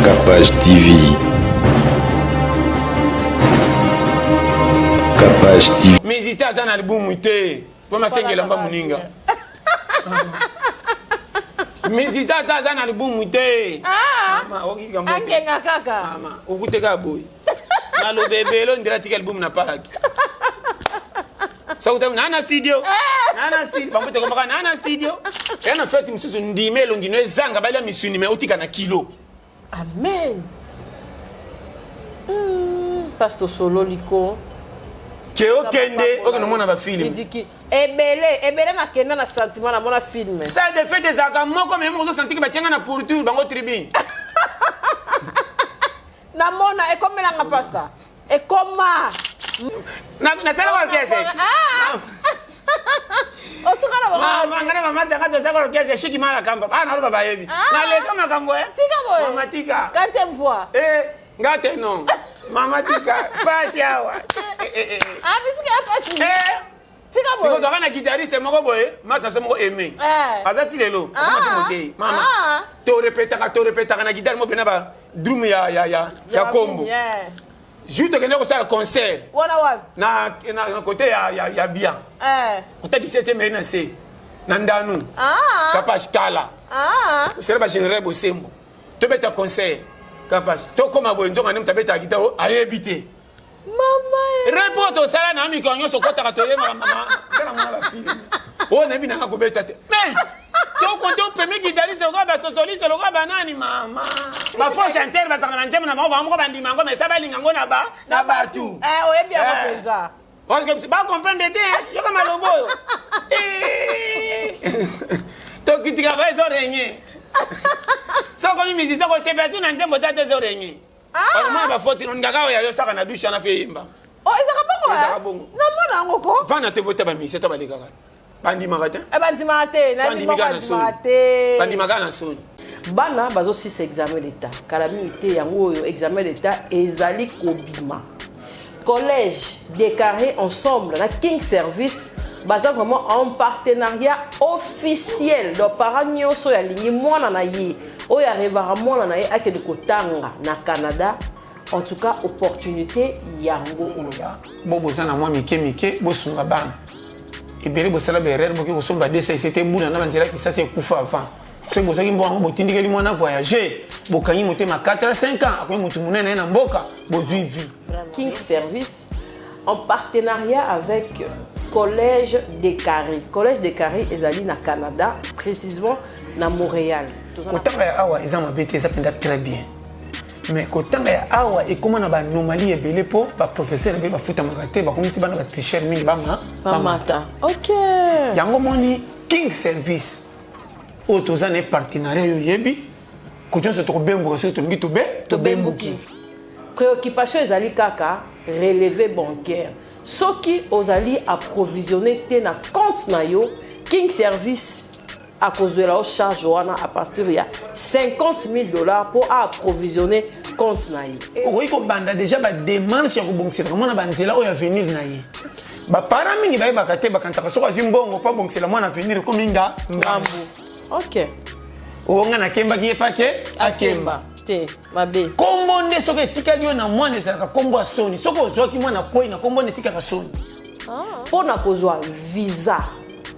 Capage TV. Capage TV. Musicien aza na libumu te mpo masengi elamba moninga. Musicien ata aza na libumu te. Ah, Mama, okoki likambo te. Angenga kaka. Mama, okute kaka boye. Naloba ebele ondira atika libumu na palaki. Soki na na studio. Na na studio, bango te komaka na na studio. Ya na fête mosusu ndime elongi no ezanga balia misuni mais otika na kilo. Amen. Pastor sololi ko. Ke okende okende omona ba film. Midiki ebele ebele nakenda na sentiment namona film. Salle de fête ezalaka moko mais moko ozosentir ke batianga na pourtour bango tribune. Namona ekomelanga pastor. Ekoma. Nasalaka orchestre. Ah! Osuka na bango. Mama, nga na mama zanga tozalaka orchestre shiki mala kamba. Ah naloba bayebi. Naleka makambo eh. Tika boye. Mama tika. Quantième voix. Eh, nga te non. Mama tika. Pasi awa. Eh, eh, eh. Ah, bisika ya pasi. Eh. Tika boye. Sikoyo toka na guitariste moko boye, masa so moko aimé. Eh. Aza ti lelo. Ah. Akoma te motei. Mama. Ah. To repetaka, to repetaka na guitare moko na ba drum ya ya ya ya kombo. Yeah. Jour tokende kosala concert. Wana wapi? Na na, na côté ya ya ya bien. Eh. Ota 17e mai na se. Na ndanu. Ah. Kapash kala. Ah. Osala ba général Bosembo. Tobeta concert. Kapash. Tokoma boye nzonga nde moto abetaka guitare ayebi te. Mama. Repo tosala na mikolo nyonso okotaka toyebaka mama. Ngala mona ba filme. Oyo nayebi nanga kobeta te. Mais tokonte premier guitariste lokola basosoliste lokola banani mama. Ba faux chanteur bazalaka na banzembo na bango bango moko bandima yango mais esa balinga yango na ba na bato. Eh, oyebi yango Eh. mpenza. Ba comprendre te yoka malobo oyo. Tokitika ba ezo régner. Soko mi musicien ko sepela na nzembo tata ezo régner. Mwana ba faute ngaka oyo ayosaka na douche ana fe yemba. Oh, ezaka bongo. Ezaka bongo. Namona yango ko. Vana te vota ba musicien to balekaka. Bandimaka te. Eh, bandimaka te. Bandimaka na soni. Te. Bandimaka na soni. Bana bazosisa examen d'état. Kala mingi te yango oyo examen d'état ezali kobima. Collège décarré ensemble na King Service baza vraiment en partenariat officiel. Donc parent nyonso ya lingi mwana na ye oyo arevaka mwana na ye akende kotanga na Canada. En tout cas opportunité yango oyo. Bo boza na mwa mike mike bosunga bana. Ebele bosala ba erreur boki kosomba DCC te buna na banzela kisasa ekufa avant. Soki bozwaki mbongo yango botindikeli mwana voyager, bokangi motema 4 à 5 ans, akomi motu monene na mboka, bozwi vie. King Service en partenariat avec Collège des Carrés. Collège des Carrés ezali na Canada, précisément na Montréal. Kotanga ya awa eza mabe te, eza mpenza très bien. Mais kotanga ya awa ekoma na ba anomalie ebele po ba professeur ebele bafutamaka te, bakomisi bana ba tricheur mingi bama bamata. OK. Yango moni King Service oyo toza na partenariat yo yebi koto nyonso tokobembuka soki tolingi tobe tobembuki. Préoccupation ezali kaka relevé bancaire. Soki ozali approvisionné te na compte na yo, King Service akozwela yo charge wana à partir ya 50 000 $ pour approvisionner compte na yo. Okoki kobanda déjà ba démarche ya kobongiselaka mwana banzela oyo avenir na ye. Baparent mingi bayebaka te, bakanisaka soki azwi mbongo mpo abongisela mwana avenir ekomi nga ngambo. OK. Oyo nga nakembaki ye pake akemba. Te, mabe. Kombo nde soki etikali yo na mwana ezalaka kombo ya soni. Soki ozwaki mwana kwei na kombo nde etikaka soni. Mpo na kozwa visa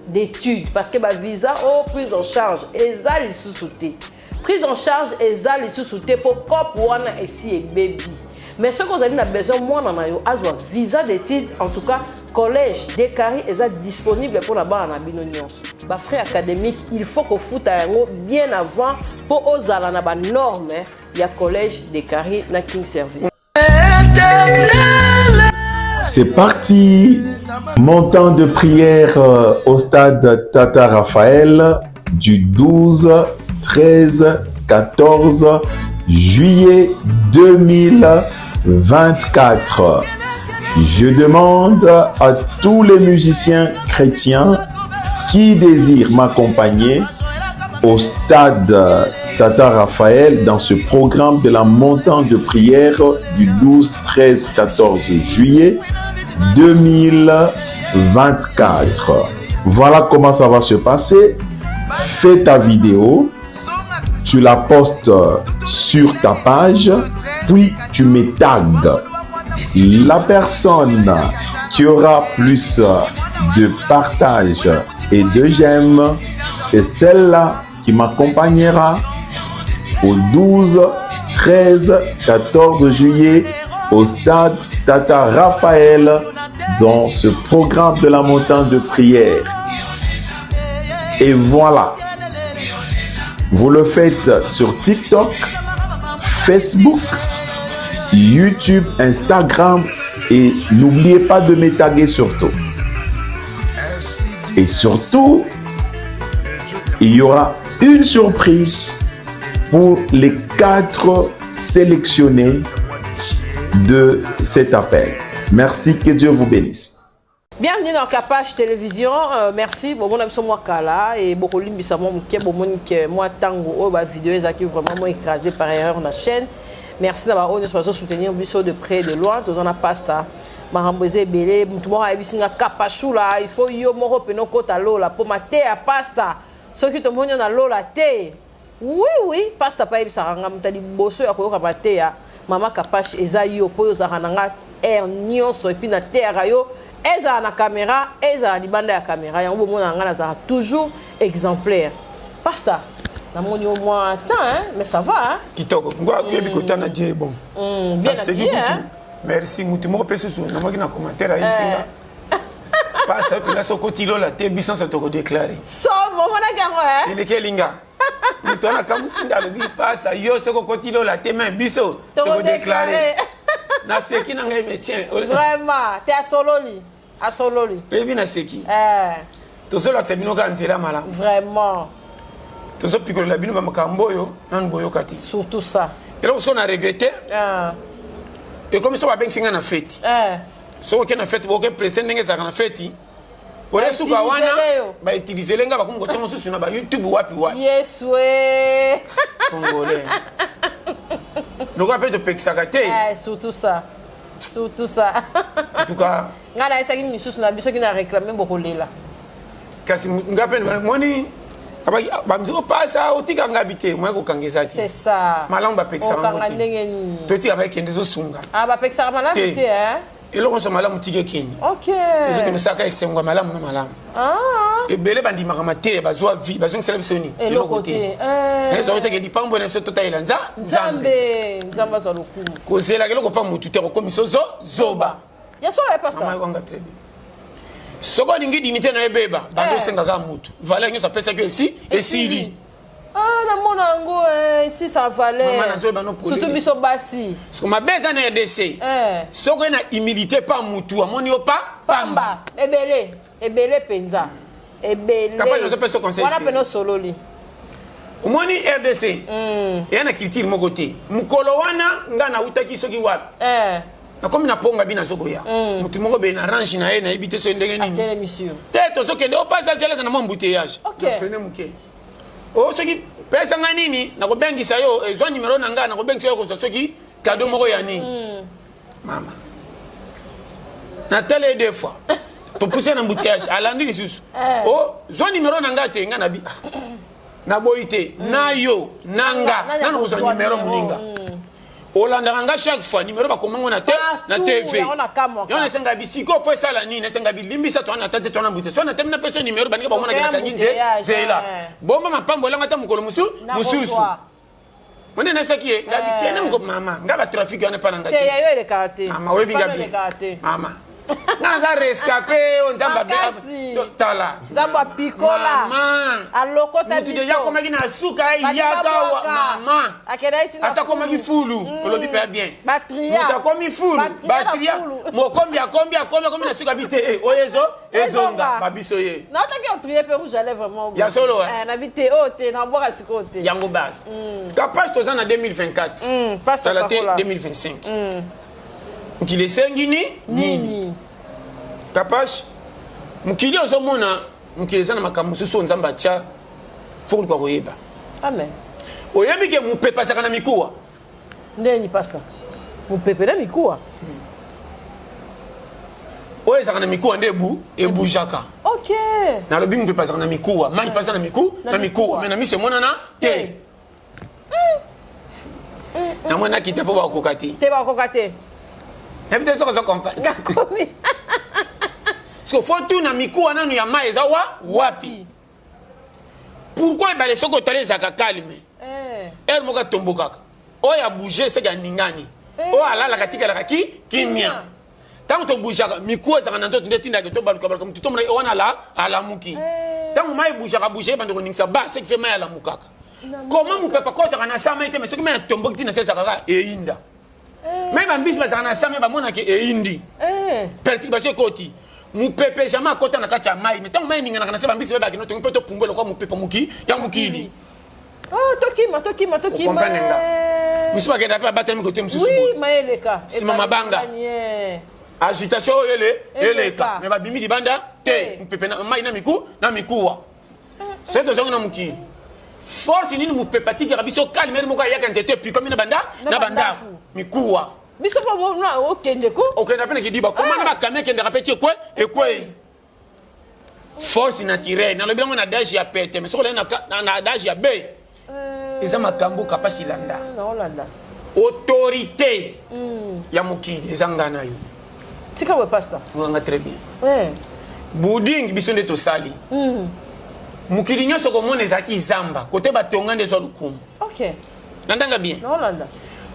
d'études, parce que ba visa oyo prise en charge eza lisusu te. Prise en charge eza lisusu te po cop wana esi ebebi. Mais soki ozali na besoin mwana na yo azwa visa d'études, en tout cas Collège Décari eza disponible pour na bana na bino nyonso. Ba frais académiques, il faut kofuta yango bien avant po ozala na ba normes ya Collège Décari na King Service. C'est parti! Montant de prière au stade Tata Raphaël du 12, 13, 14 juillet 2024. Je demande à tous les musiciens chrétiens qui désirent m'accompagner au stade Tata Raphaël dans ce programme de la montagne de prière du 12, 13, 14 juillet 2024. Voilà comment ça va se passer. Fais ta vidéo. Tu la postes sur ta page, puis tu me tagues. La personne qui aura plus de partage et de j'aime, c'est celle-là qui m'accompagnera au 12, 13, 14 juillet au stade Tata Raphaël dans ce programme de la montagne de prière. Et voilà, vous le faites sur TikTok, Facebook, YouTube, Instagram et n'oubliez pas de me taguer surtout. Et surtout, il y aura une surprise pour les quatre sélectionnés de cet appel. Merci, que Dieu vous bénisse. Bienvenue dans Kapash Télévision. Euh, merci. Bon, mon biso mwa kala et bokolimbisa mwa moke bomoni ke mwa tango oyo ba vidéo ezalaki vraiment mwa écrasé par erreur na chaîne. Merci na ba oyo nyonso bazo soutenir biso de près de loin. Toza na pasta makambo eza ebele motu moko ayebisi nga kapashula il faut yo moko pene okota lola mpo mateya pasta soki tomoni yo na lola te Oui oui pasta pe ayebisaka nga moto ya liboso ya koyoka mateya mama kapash eza yo po yo ozalaka na nga heure nionso et puis na teyaka yo ezala na camera ezala libanda ya camera yango bomonaka nga nazalaka toujours exemplaire pasta namoni yo mwa temps hein mais ça va hein kitoko ngwa oyebi mm. kotana dieu bon mm, bien habillé hein merci mutu moko pe susu namaki na commentaire ayebisi nga eh. pasta yo mpenza soki okoti lola te biso nyonso tokodeklare somo omonaki yango eh? eleki elinga moto wana akamwisi nga alobi pasta yo soki okoti lola te me biso tokodeklare naseki na ngai metien vraiment te asololi asololi oyebi naseki eh. tozolakisa bino kaka nzela malamu vraiment tozopikolola bino bamakambo oyo nanu boyoka te surtout ça eloko soki na regrete ah. ekomi so babengisi ngai na feti eh. soki oke na fete oke president ndenge ezalaka na feti oye suka wana bautilisele nga bakomi kotia mosusu na bayoutube wapi wapi yesu eh. congolais lokola mpe topekisaka te eh, surtout ça surtout ça en tout cas ngai nayesaki misusu na biso ki na réclame bokolela kasi nga mpe moni bamisusu opasa otika ngabi te moya kokanga eza te malamu bapekisaka yango te totikaka ekende ezosunga ah, bapekisaka malamu te eloko nyonso malamu tika ekende ezokende osaka esengo ya malamu na malamu ah. ebele bandimaka mateya bazwa vie bazongisela biso nini eloko te eh. ezoko teke lipambo na biso totalela nzambe nzambe azwa lokumu kozelaka eloko mpa motu te akokomisa zoba Ya solo ya pasteur. Mama wanga très bien. Soko olingi dignité na yo ebeba, bando eh. osenga kaka mutu. Valeur nyonso apesaki yo esi esili. Ah, namona yango eh, si ça valait. Mama nazoyeba no polele. Surtout biso basi. Soko mabe eza na RDC. Eh. Soko ye na humilité pa mutu amoni yo pa pamba. Ebele, ebele penza. Ebele. Kapage nazopesa conseil. Wana pena osololi. Omoni RDC. Mm. Eya na culture moko te. Mokolo wana nga nautaki soki wapi. Eh. Nakomi na ponga bina azokoya mm. motu moko beye na range na ye nayebi te soki ndenge nini te tozokende opasa zela eza na mwa embouteillage okay. frene moke o soki pesa ngai nini nakobengisa yo ezwa nimero na ngai nakobengisa yo kozwa soki kado moko ya nini mm. mama natali ye deux fois topuse na embouteillage alandi lisusu eh. o zwa nimero na ngai te ngai nabi ah, naboyi te mm. na yo na nga nano kozwa nimero moninga mm. olandaka nga chaque fois numero bakoma ngo na te na tv yango nasenga bisiko mpo esala nini nasenga bilimbisa toa na tate toa na mbute so na temi napesa numero baninga bamonaka nakangi nzela bomba mapambo elanga ata mokolo mosusu mosusu monde nayesaki ye ngabi eh. kende moko mama nga batrafik wana epa na nga te mama oyebi nga bien mama nga naza rescape oyo nzambe tala nzambe apikola alokota mutu deja akomaki na suka ayaka mama asa akomaki fulu mm. olobi mpe ya bien moto akomi fulu batria mokombi akombi akombi akomi na suka bi te eh, oyo ezo ezonga babiso ye ya solo eh, eh, yango base mm. kapage toza na 2024 mm, tala te 2025 mokili esengi ni nini kapash mokili ozomona mokili eza na makambo mosusu oyo nzambe atya fo koluka koyeba amen oyebi ke mopepe azalaka na mikuwa ndeni pasta mopepe na mikuwa oyo ezalaka na mikuwa nde ebu ebujaka ok nalobi mopepe azalaka na mikuwa mai mpe aza na miku na mikuwa me na miso emonana te. Namoni nakita mpo bakokoka te. Te, bakokoka te. Nayebi te soki ozo comprendre. Nakomi. Siko fo tuna mikuwa nanu ya mai eza wa wapi? Pourquoi ebale soki otali ezalaka calme? Heure moko atombokaka. Oyo abouge soki aningani. Oyo alalaka atikalaka ki kimia. Ntango tobougeaka mikuwa ezalaka na nzoto nde etindaka tobaluka baluka motu tomona wana ala alamuki. Ntango mai ebougeaka bouge ebanda koningisa ba ce qui fait mai alamukaka. Comment mopepe akotaka na sa mai te, mais soki mai atomboki ntina se ezalaka kaka eyinda. Mai bambisi bazalaka na sa mai bamonaka eyindi. Perturbation ekoti. Mopepe jamais akota na kati ya mai, mais ntango mai eninganaka na se bambisi bayebaka kino tongi mpe topumbwe lokola mopepe moki ya mokili. Oh, tokima, tokima, tokima. Okomprendre nga. Mosusu bakenda mpe babatami kote mosusu Oui, boye. mai eleka. Sima mabanga. Agitation oyo ele eleka. Mais babimi libanda te. Mopepe na mai na miku na mikuwa. Soki tozongi na mokili. Force nini mopepe atikaka biso calme moko ayaka nzete epikami na banda na bandako mikuwa. Biso mpo okende ko. Okenda mpe na kidiba. Koma na bakami ekendaka mpe ti ekwe ekwei. Force naturelle nalobi yango na adage ya pete, mais soki olandi na adage ya b eza makambo kapasi landa. Autorité ya mokili eza nga na yo. Tika we pastor. Nganga très bien. Building biso nde tosali. Mokili nyonso komona ezalaki zamba, kote batonga nde ezwa lokumu. Nandanga bien. Naolanda.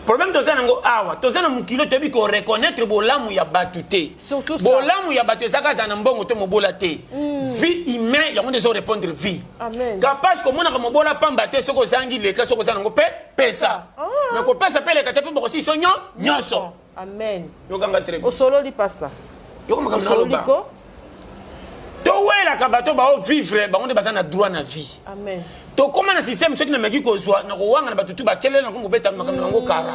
Problème toza nango awa, toza na mokili toyebi ko reconnaître bolamu ya bato te. Surtout ça. Bolamu ya bato ezaka za na mbongo to mobola te. Vie humaine yango nde ezo répondre vie. Amen. Kapage komonaka mobola pamba te soki ozangi leka soki oza nango pe pesa. Mais kopesa pe leka te pe bokosi so nyonso. Amen. Yokanga très bien. Osololi pastor. Yoka makambo na Osololi loba. ko? Towelaka bato bao vivre bango nde baza na droit na vie. Amen. Tokóma na système soki nameki kozwa na kowanga na bato tu bakelele na kobeta makambo na bango kara.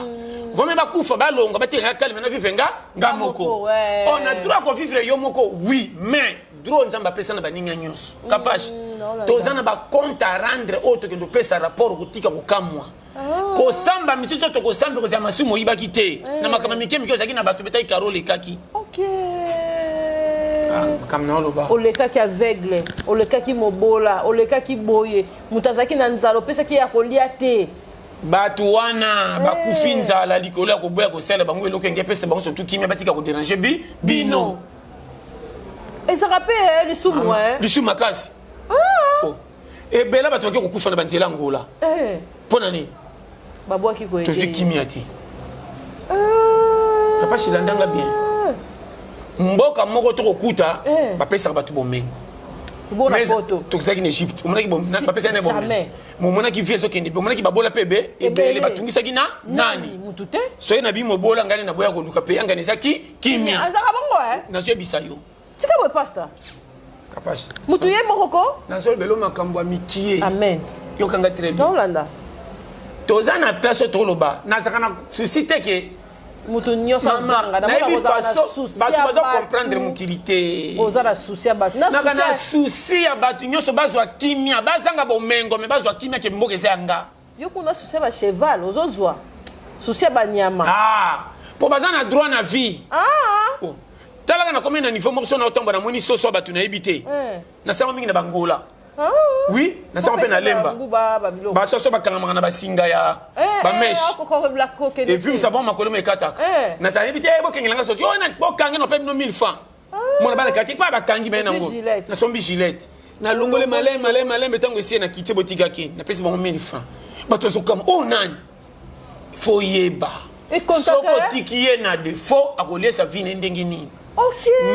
Vome bakufa balonga batika nga calme na vivre nga nga moko. On a droit ko vivre yo moko oui, mais droit Nzambe apesa na baninga nyonso. Kapage. Toza na ba compte à rendre oyo tokende kopesa rapport kotika kokamwa. Kosamba misusu oyo tokosamba kozala masumu oyibaki te. Na makambo mike mike ozalaki na bato betaki karo olekaki. Makambo na oloba. Olekaki aveugle, olekaki mobola, olekaki boye, moto azalaki na nzala opesaki ya kolia te. Bato wana bakufi nzala likolo ya koboya kosala bango eloko enge epesa bango surtout kimia batika kodéranger bi bino. Ezalaka mpe lisumu. Lisumu makasi. Ebele bato bake kokufa na banzela Angola. Mpo na nini? Babwaki koyede. Tozwi kimia te. Papa Shilandanga bien. Mboka moko tokokuta bapesaka bato bomengo. Tozalaki na Egypte, omonaki bapesaki na bomengo. Momonaki vie ezokende mpe omonaki babola mpe ebe ebele batungisaki na nani? Soki na bino mobola ngai naboya koluka mpe yangani ezaki kimia. Azalaka bongo Nazoyebisa yo. Tika boye pastor. Kapashi. Mutu ye moko ko? Nazolobela makambo ya mikie. Amen. Yokanga très bien. Naolanda. Toza na place oyo toloba nazalaka na souci te ke mutu nyonso azanga. Nayebi façon bato baza comprendre mokili te. Oza na souci ya bato. Naka na souci ya bato nyonso bazwa kimia, bazanga bomengo me bazwa kimia ke mboka eza ya nga. Yo kuna souci ya ba cheval ozozwa souci ya banyama. Po baza na droit na vie. Oh. Talaka na komi na niveau moko so na otomba na moni soso ya bato nayebi te. Nasango mingi na bangola. Oui, nasango mpe na lemba. Basoso bakangamaka na basinga ya bameshe. Evimisa bango makolo mo ekataka. Nazala yebi te bokengelanga soso. Yo wana bokange na mpe bino 1000 francs. Mona bana kati pa bakangi baye nango. Nasombi gilette. Nalongole malembe malembe malembe ntango esi na kiti botikaki. Napesi bango 1000 francs. Bato bazokama oh nani? Faut yeba. Soki otiki ye na défaut akoliesa vie na ndenge nini?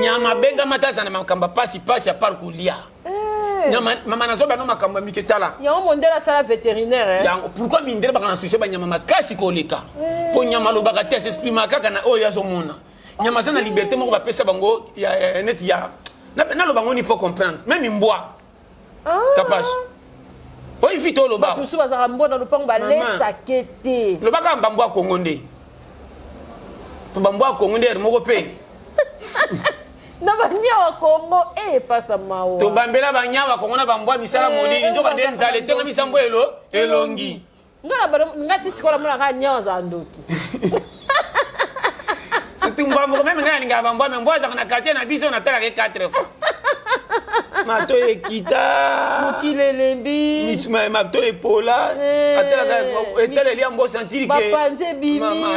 Nyama abengama te aza na makambo ya pasi pasi ya part kolia. Nyama mama nazoba no makambo ya mike tala. Yango mondele asala vétérinaire. Yango pourquoi mindele baka na souci ba nyama makasi koleka? Po nyama alobaka te, s'exprime kaka na oyo azomona. Nyama aza na liberté moko bapesa bango ya neti ya naloba ngo ni po comprendre. Même mbwa. Kapash. Oyo vite oloba. Bato mosusu bazalaka mbwa na lopango balesake te. Lobaka mbambwa ya Kongo nde. Po bambwa ya Kongo nde moko pe. Na banyawa Kongo pasa mawa. Tobambela banyawa Kongo na bambwa misala molili nzoka nde nzala etenga misambo elo elongi. Nga na bana nga ti sikola mona kaka nyawa za ndoki. Surtout mbwa moko meme nga nalingaka bambwa mais mbwa azalaka na quartier na biso natalaka ye 4 fois. Mato ekita. Mokili elembi. Misu mato epola. Eh. Atalaka etaleli yango sentir que Bapanzi ebimi. Mama,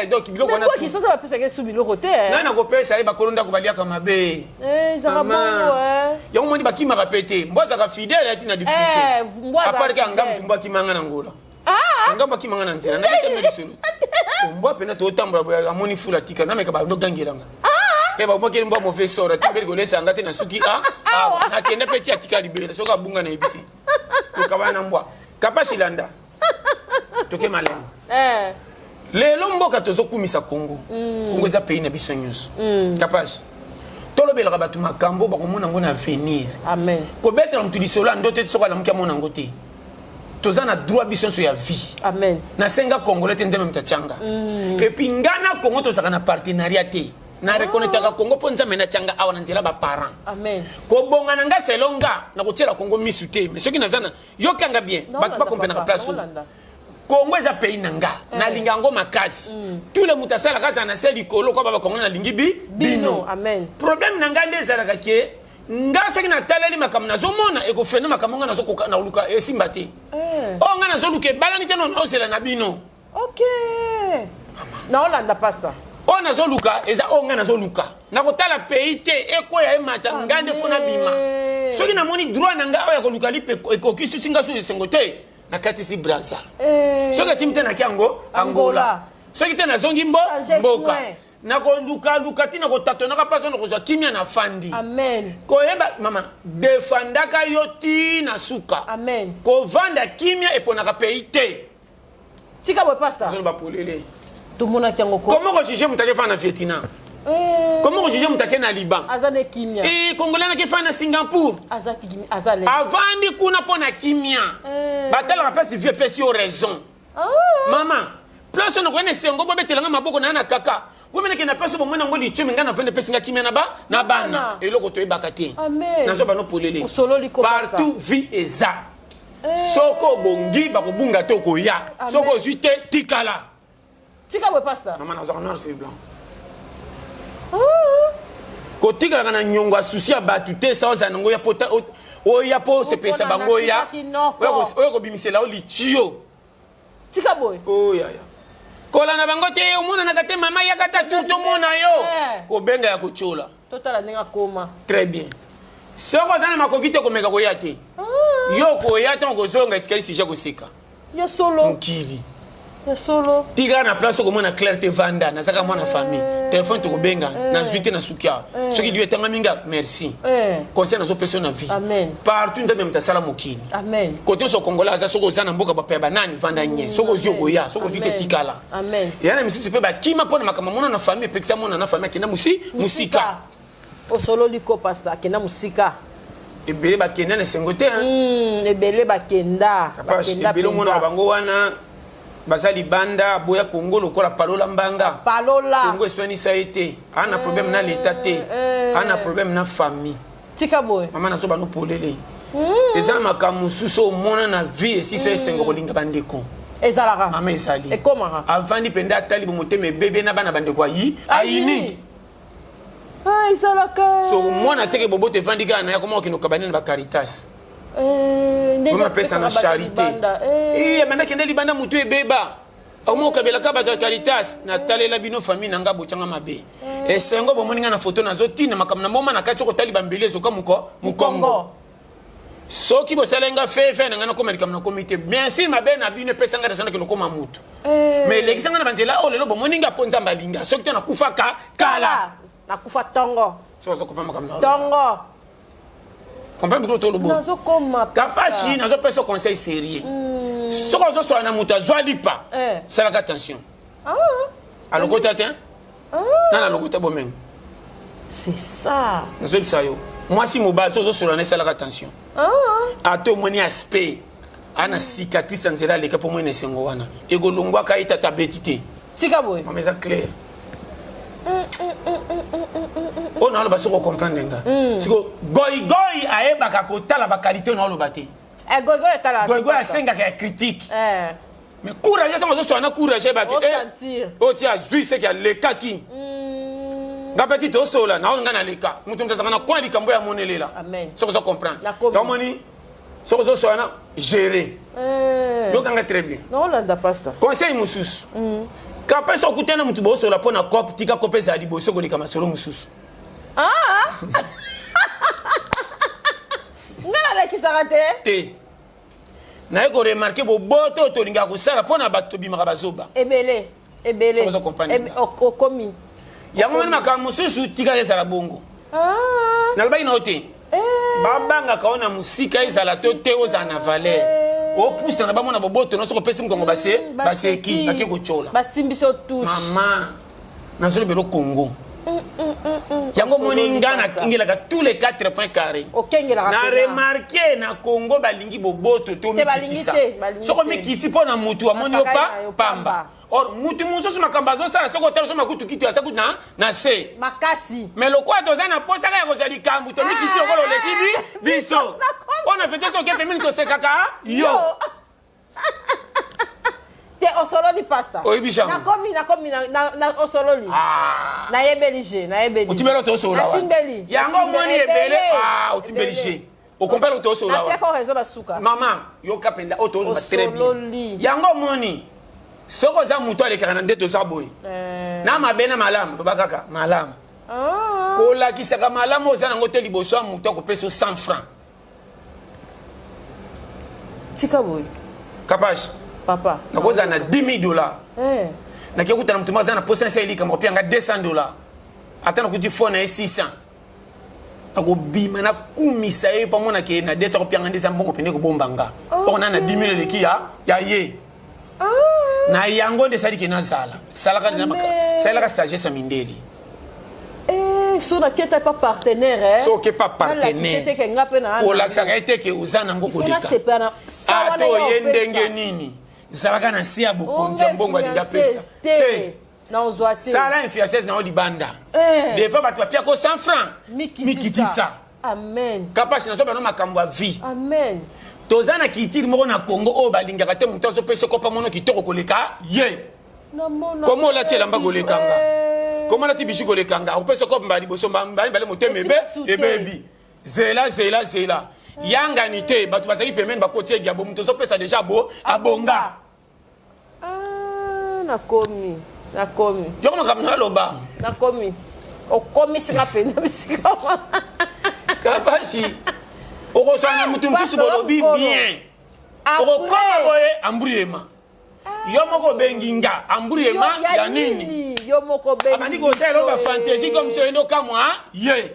eh, donc biloko wana Mais quoi kisasa bapesaka esu biloko te. eh. nani akopesa ye bakolo ndako baliaka mabe. Eh, ezalaka Mama. bongo eh. Yango moni bakimaka pe te. Mbwa azalaka fidèle ati na difficulté. Eh, mbwa azalaka À part que fidèle. anga mutu mbwa akimanga na ngola. Ah! Anga mbwa akimanga na nzela. Nabetami lisolo. Mbwa pena totambola boye amoni fula tika nameka banogangelanga. Mpe babwakeli mbwa mauvais sort ati mbeli kolesa nga te na suki a awa nakende mpe ti atika libela soki abunga nayebi te tokabana na mbwa kapasi landa toke malembe Eh. lelo mboka tozokumisa congo congo eza pays na biso nyonso kapasi tolobelaka bato makambo bakomona yango na avenir Amen. kobetela moto lisolo ya ndoto ete soki alamuki amona yango te toza na droit biso nyonso ya vie Amen. nasenga congolais te nzambe moto atyanga et puis nga na congo tozalaka na partenariat te na reconnaîtraka congo mpo nzambe natyanga awa na nzela baparent Amen. kobonga na nga selo nga nakotiela congo misu te mais soki naza na yokanga bien bato bakompenaka place oyo Naolanda. congo eza pays na nga nalinga yango makasi tout le moto asalaka azala na se likolo kwa babakongo nalingi bi Bino. Amen. problème na ngai nde ezalaka ke nga soki nataleli makambo nazomona ekofrene makambo nga nazokoka naluka esimba te Eh. oyo nga nazoluka ebalani te no naozela na bino Ok. Naolanda pastor. oyo nazoluka eza oyo ngai nazoluka nakotala pays te ekweya emata ngai nde fo nabima soki namoni droit na ngai oyo ya koluka lipe ekoki susi nga susu esengo te nakatisi braza Eh. soki esimbi te naki yango angola Angola. soki te nazongi mbo Changer mboka coin. nakolukaluka ti nakotatonaka mpasi oyo nakozwa kimia na fandi Amen. koyeba mama defandaka yo ti na suka Amen. kovanda kimia eponaka pays te Tika boye pastor. azoloba polele Tomonaki yango ko. comment kojuge moto ake fana na vietnam Eh. comment kojuge moto ake na liban Aza ne kimia. e congolais nake fana na singapour Aza kimia. Aza le. avandi kuna mpo na kimia Eh. batalaka mpasi vie epesi yo raison Ah. mama place oyo nakoya na esengo bobetelanga maboko na ya na kaka komenake na place bomoi nango litiomi ngai navandi epesi nga kimia na ba na bana eloko toyebaka te Amen. nazwa bano polele Osololi ko, partout vie eza soki obongi bakobunga te okoya Amen. soki ozwi te tikala Tika boye pastor. mama nazwaka noir sur blanc Ah. kotikalaka na nyongo ya susi ya bato te sa ozala nango oya po ta- o- oya mpo osepelisa Opona bango oya natikaki noko. oyo kobimisela yo litio Tika boye. oyaya kolanda bango te omonanaka te mama yaka ta tour tomona yo Eh. kobenga ya kotiola Totala ndenge akoma. très bien soki oza na makoki te komeka koya te yo koya ntango kozonga etikali sujet koseka Ya solo. mokili Ya solo. tikaka na place okomona claire te vanda nazaka mwana famille telefone tokobenga nazwi te na suki awa soki liyo etangami nga merci Eh. conseil nazopesa yo na vie Amen. partout nzambe moto asala mokili Amen. kote nyonso congolais aza soki oza na mboka bapaya banani vanda nye soki ozwi okoya soki ozwi te Amen. tikala Amen. eya na misusu mpe bakima mpo na makambo mona na famille epekisa mona na famille akenda mosi mosika Osololi ko pastor akenda mosika. ebele bakenda na esengo te hein. Ebele bakenda. Kapash, Bakenda ebele omonaka mpenza. bango wana baza libanda aboya kongo lokola palola mbanga Palola. kongo eswanisa ye te aa na problème na leta te eh. aa na problème na famille Tika boye. mama nazo bano polele eza na makambo mosusu omona na vie esisa esengo kolinga bandeko Ezalaka. mama ezali Ekomaka. avandi mpenza atali bomotema ebebe na bana bandeko ayi ayini Ah, ezalaka. so mwana teke boboto evandi kaka na ye akoma kokende kokaba nini na bacaritas Eh, ndenge oma apesa na apesaka bato charité libanda. Eh. Eh, abanda kende libanda motu ebeba akoma kokabelaka bato ya caritas natalela bino famille na nga botyanga mabe esengo bomoni nga na foto nazotina makambo na moma na kati soki otali bambeli ezoka moko mokongo soki bosala nga fefe na ngai nakoma likambo nakomi te bien sûr mabe na bino epesa ngai naza nakende okoma motu Eh. mais elekisa ngai na banzela oyo lelo bomoni nga mpo nzambe alinga soki te nakufaka kala Nakufa tongo. soki ozokopa makambo na Tongo. comprendre biloko tolobo Nazokoma. kapashi nazopesa conseil sérieux soki ozosola na moto azwa lipa Eh. salaka attention Ah. alokota te nana alokota bomengo C'est ça. nazoyebisa yo mwasi mobali soki ozosola na esalaka attention Ah. ata omoni aspect ana cicatrice ya nzela aleka mpo moni na esengo wana ekolongwaka ye tata abeti te Tika boye. mama eza claire oyo naoloba soki ocomprendre nga siko goigoi ayebaka kotala bakalite oyo naoloba te Eh, goigoi etala. goigoi asengaka ya critique Eh. mais courage ntango azosola na courage ayebaki Osentir. oyo ti azwi seke alekaki Mm. Nga mpe ti tosola na oyo nga naleka moto moto azalaka na coin likambo ya monelela. Soki ozo comprendre. Yango moni soki ozosola na gérer. Eh. Yokanga très bien. Naolanda pasteur. Conseil mosusu. Kape soki okutani na moto bosola mpo na cope, tika cope ezala liboso koleka masolo mosusu. Ah! Nga nalakisaka te. Te. Naye koremarke boboto oyo tolingaka kosala mpo na bato tobimaka bazoba. Ebele. Ebele. Soki ozo comprendre. Okomi. Yango moni makambo mosusu tika ezala bongo. Ah. Nalobaki na yo te. Eh. Babangaka yo na mosika ezala to te ozala na valeur. Eh. Opusana bamona boboto nyonso kopesi mokongo base baseki bake kotyola. Basimbi so touche. Mama nazolobela Congo. Yango moni nga nakengelaka tous les 4 points carrés. Okengelaka Na mpenza. remarke na Congo balingi boboto to Te, balingi mikitisa. te, balingi Soko te. mikiti mpo na mutu amoni yo Basakani pa na yo pamba. pamba. Or mutu mosusu makambo azosala soki otala so makutu kiti aza kutu na na se. Makasi. Mais lokola toza na posa kaka ya kozwa likambo tomikiti lokola oleki bi biso. Mpo na fete soki pembeni tosekaka yo. Te osololi pasta. Oyebi jango. Nakomi nakomi na, na, na osololi. Ah. Nayebeli je, nayebeli. Otimbeli oyo tosola wana. Natimbeli. Yango omoni ebele. Ah, otimbeli je. Okompare oyo tosola wana. Napiaka raison na suka. Mama, yoka mpenza oyo tozoloba très bien. Osololi. Yango omoni soki oza moto alekaka na nde toza boye. Eh. Na mabe na malamu, loba kaka malamu. Ah. Kolakisaka malamu oza nango te liboso ya moto akopesa yo 100 francs. Tika boye. Kapash. Papa. Nakozala na 10 000 dollars. Eh. Nakoki kokutana moto moko aza na posa nsa elika moko mpe 200 dollars. Ata nakuti fo na ye 600. Nakobima nakumisa ye mpo amona ke na 200 kopianga nde eza mbongo pene kobomba nga. Or na na 10 000 eleki ya ya ye. Ah. Na yango nde esali ke nazala. Salaka na maka. Salaka sagesse ya mindele. Eh, so naketa pa partenaire eh. So oke pa partenaire. Te ke nga pe na. Olakisaka ye te ke oza nango koleka. Ata oye ndenge nini. Zalaka na se ya bokonzi ya mbongo alingi apesa. Te. Naozwa te. Sala influenceuse na yo libanda. Eh. Des fois bato bapiako 100 francs. Mikitisa. Amen. Kapashi nazoba no makambo ya vie. Amen. Toza na culture moko na Congo oyo balingaka te moto azopesa kopa mono kitoko koleka ye. Comment olati elamba koleka nga? Comment olati bijou koleka nga? Okopesa kopa mbala liboso mbala mibale motema ebe ebebi. Zela zela zela. Yangani te bato bazali pembeni bakoti ye diabo moto ozopesa deja bo abonga. Ah, nakomi nakomi. Yoko makambo na loba. Nakomi. Okomisi nga mpenza bisika wana. Kabashi okoswana moto mosusu bolobi bien. Okokoma boye ambruyema. Yo moko obengi nga ambruyema ya nini? Yo moko obengi. Abandi kosala eloko ba fantaisie comme soki endo kamwa ye.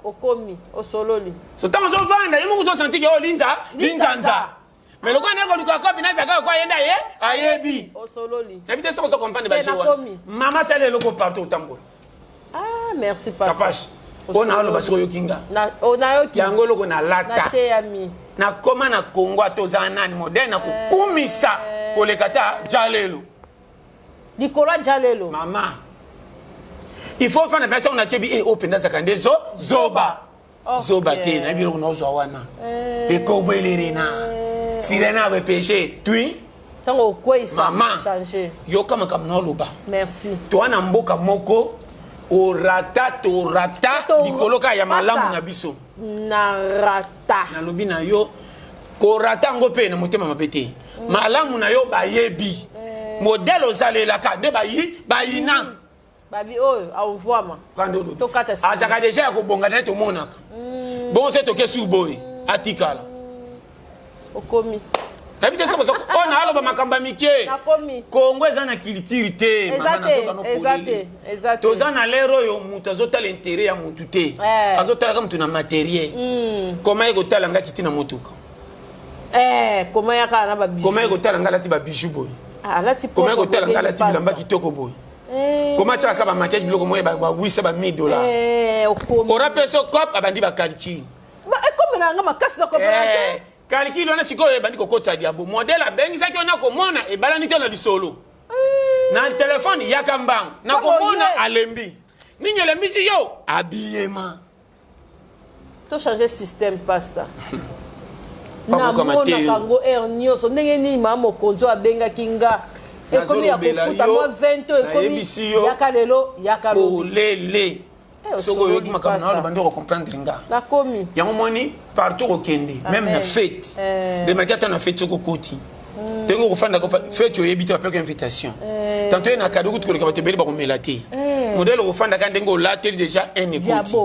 Okomi osololi. So ntango ozovanda yo moko ozosanti ke oyo linza linzanza. Mais lokola naye koluka kopi nazalaka lokola ye nde aye ayebi. Osololi. Nayebi te soki ozo comprendre ba jeu wana. Mama sala eloko partout otambola. Ah merci pasteur. Kapash. Oyo naoloba soki oyoki nga. Nayoki. Yango eloko nalata. Nateyami. Nakoma na Congo ata oza nani modèle na kokumisa koleka ata jalelo. Likolo ya jalelo. Mama. Il faut fana place on akebi eh oyo mpenza azalaka nde zo zoba. Zoba te nayebi eloko naozwa wana. Ekobwelerena. Sirena repêché tui. Ntango okweyisa mama changer. Yoka makambo naoloba. Merci. Toa na mboka moko orata torata likolo kaka ya malamu na biso. Na rata. Nalobi na yo korata yango mpe na motema mabe te. Malamu na yo bayebi. Modèle ozalelaka nde bayi bayina. Babi oyo aovwama. Tokata sima. Azalaka deja ya kobonga na ye tomonaka. Bongo soki toke su boye atikala. Okomi. Nayebi te soki oyo naaloba makambo ya mike. Nakomi. Congo eza na culture te. Eza te, eza te, eza te. Toza na l'heure oyo moto azotala intérêt ya motu te. Eh. Azotalaka motu na matériel. Comment ye kotala nga kiti na motuka? Eh, comment yaka na ba bijoux? Comment ye kotala nga alati ba bijoux boye? Ah, alati Comment ye propre kotala nga alati pasta. bilamba kitoko boye? Eh. Comment tiaka ba maquillage biloko moye ba 800 ba 1000 dollars? Eh, okomi. Ora peso cop abandi ba calcul. Ba ekomela nga makasi na komela te. Eh, calcul wana sikoyo ebandi kokotisa diabo. Modèle abengisaki yo na komona ebalani te na lisolo. Na telefone yaka mbangu. Na komona alembi. Nini elembisi yo? Habillement. To changer système pasta. Namonaka yango heure nyonso ndenge nini mama mokonzi oyo abengaki nga. Ekomi ya kofuta mwa 20 oyo ekomi yaka lelo yaka lobi. Polele. Eh, soki oyoki makambo na oloba nde okocomprendre nga. Nakomi. Yango moni partout okende même na fete. Eh. Remarque ata na fete soki okoti. Hmm. Ndenge okofanda fete oyebi te bapeka invitation. Eh. Tanto ye na kado kutu koleka bato ebele bakomela te. Modèle okofandaka ndenge olateli déjà un ekoti.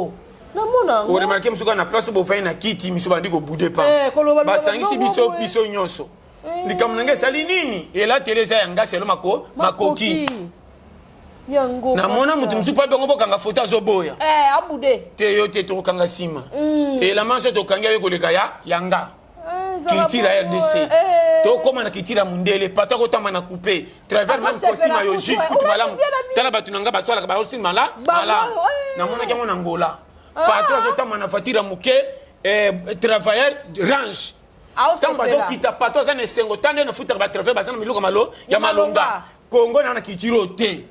Namona yango. Oremarke mosusu kaka na place bofandi na kiti misu bandi kobude pa. Eh, Basangisi biso biso nyonso. Eh. Likambo na ngai esali nini? Elateli eza ya ngasi elo mako makoki. Yango. Namona moto mosusu pa bango bokanga foto azoboya. Eh, abude. Te yo te tokokanga nsima. Mm. Elama nso tokangi yo koleka ya yanga. Culture ya RDC. Eh. Tokóma na culture ya mundele, pato akotamba na coupe. Travers même costume ya yo jus kutu malamu. Tala bato na nga basalaka ba aussi mala malamu. Namonaki yango na Angola. Pato azotamba na voiture ya moke, eh, travailleur range. Ntango bazokita pato aza na esengo, tanda nde nafutaka ba travailleur baza na miluka malo ya malonga. Congo na na culture oyo te.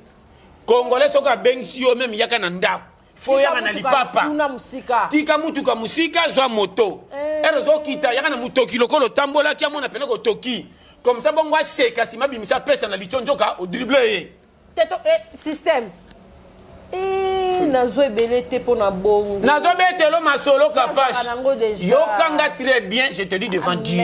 Congolais soki abengisi yo meme yaka na ndako. Fo yaka na lipapa. Kuna musika. Tika mutuka musika zwa moto. Eh. Ero zo kita yaka na mutoki lokolo tambolaki amona pene kotoki. Comme ça bongo aseka sima bimisa pesa na litio nzoka o dribble ye. Teto eh, système. Eh, nazo ebele te mpo na bongo. Nazo betelo masolo kapash. Yokanga très bien, je te dis devant ah, Dieu.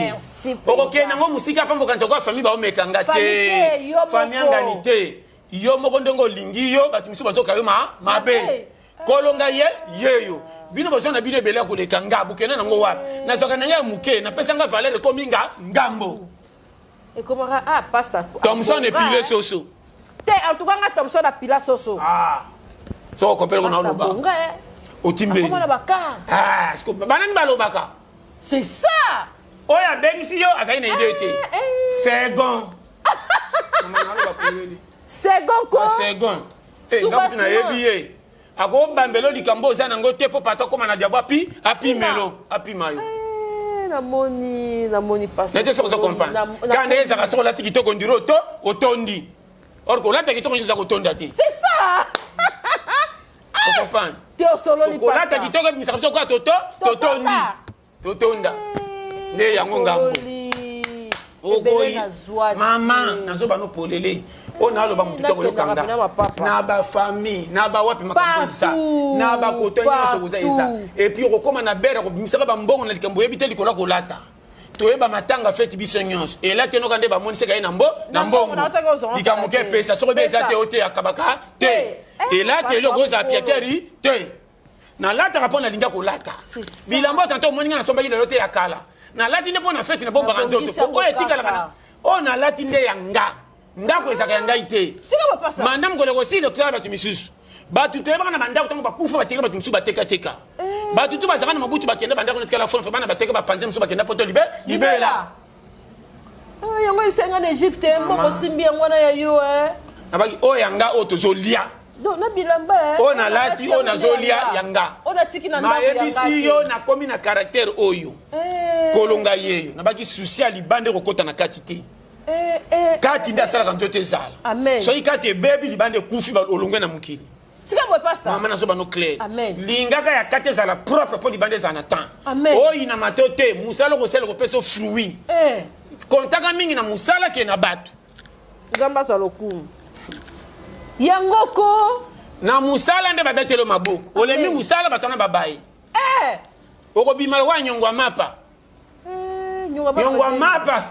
Okokende nango musika pambo kanisa kwa famille baomeka nga te. Famille ngani te. Yo moko ndenge olingi yo, bato misusu bazoka yo ma mabe. Kolonga ye yeyo. Bino bozwa na bino ebele ya koleka nga, bokende nango wapi? Nazwaka na ngai ya moke, napesa nga valeur ekomi nga ngambo. Ekomaka ah pasta. Thomson epile soso. Te en tout cas nga Thomson apila soso. Ah. Soko kopela kona oloba. Otimbeli. Akoma na bakar. Ah, banani balobaka? C'est ça. Oyo abengisi yo azali na idée te. Eh, eh. Second. Second ko. Second. Eh, nga mutu nayebi ye. Akobambelo likambo oza nango te mpo pato akoma na diabo api apimelo apima yo. Eh, namoni namoni pasteur. Nete soki ozo comprendre. Kaka ndenge ezalaka soki olati kitoko ondire oto otondi. Or kolata kitoko nyonso eza kotonda te. C'est ça. Ocomprendre? Te osololi pasteur. Kolata kitoko ebimisaka biso kaka toto totondi. Totonda nde yango ngambo. Okoyi mama nazoba no polele oyo naloba motu to koyoka nga na bafamille na bawapi makambo eza na bakoto nyonso koza eza epuis okokóma na bere kobimisaka bambongo na likambo oyebi te likolo ya kolata toyeba matanga feti biso nyonso elati enoka nde bamonisaka ye na mbo na mbongo likambo ke epesa soki oyebi eza te oteyaka te elati eloko ozala piakeri te Nalataka mpo nalinga kolata. Bilamba oyo tante omoni nga nasombaki lelo te ya kala. Nalati nde mpo na feti nabombaka nzoto. Po oyo etikalaka na oyo nalati nde ya nga. Ndako ezalaka ya ngai te. Manda mokolo ekosila ekotala bato misusu. Bato toyebaka na bandako ntango bakufa batikala bato misusu batekateka. Eh. Bato tu bazalaka na mobutu bakenda bandako netikala fonfe bana bateka bapanzi mosusu bakenda poto libe libela. Ah, yango esenga na Egypte mbongo simbi yango wana ya yo eh. Nabaki oyo ya nga oyo tozolia na bilamba eh. oyo nalati oyo nazolia ya nga oyo natiki na ndako ya nga nayebisi yo nakomi na caractère oyo eh. kolonga yeyo nabaki souci ya libanda ekokota na kati te eh, kati nde asalaka nzoto ezala soki kati ebebi libanda ekufi olongwe na mokili tika boye pasta mama nazo bano clair amen lingaka ya kati ezala propre mpo libanda ezala na temps amen oyina mato te mosala okosala ekopesa fruit eh. kontaka mingi na mosala ke na bato nzambe azwa lokumu yango ko na mosala nde babetelo maboko olembi mosala bato wana babaye eh. okobima lokola nyongo ya mapa eh, nyongo ya mapa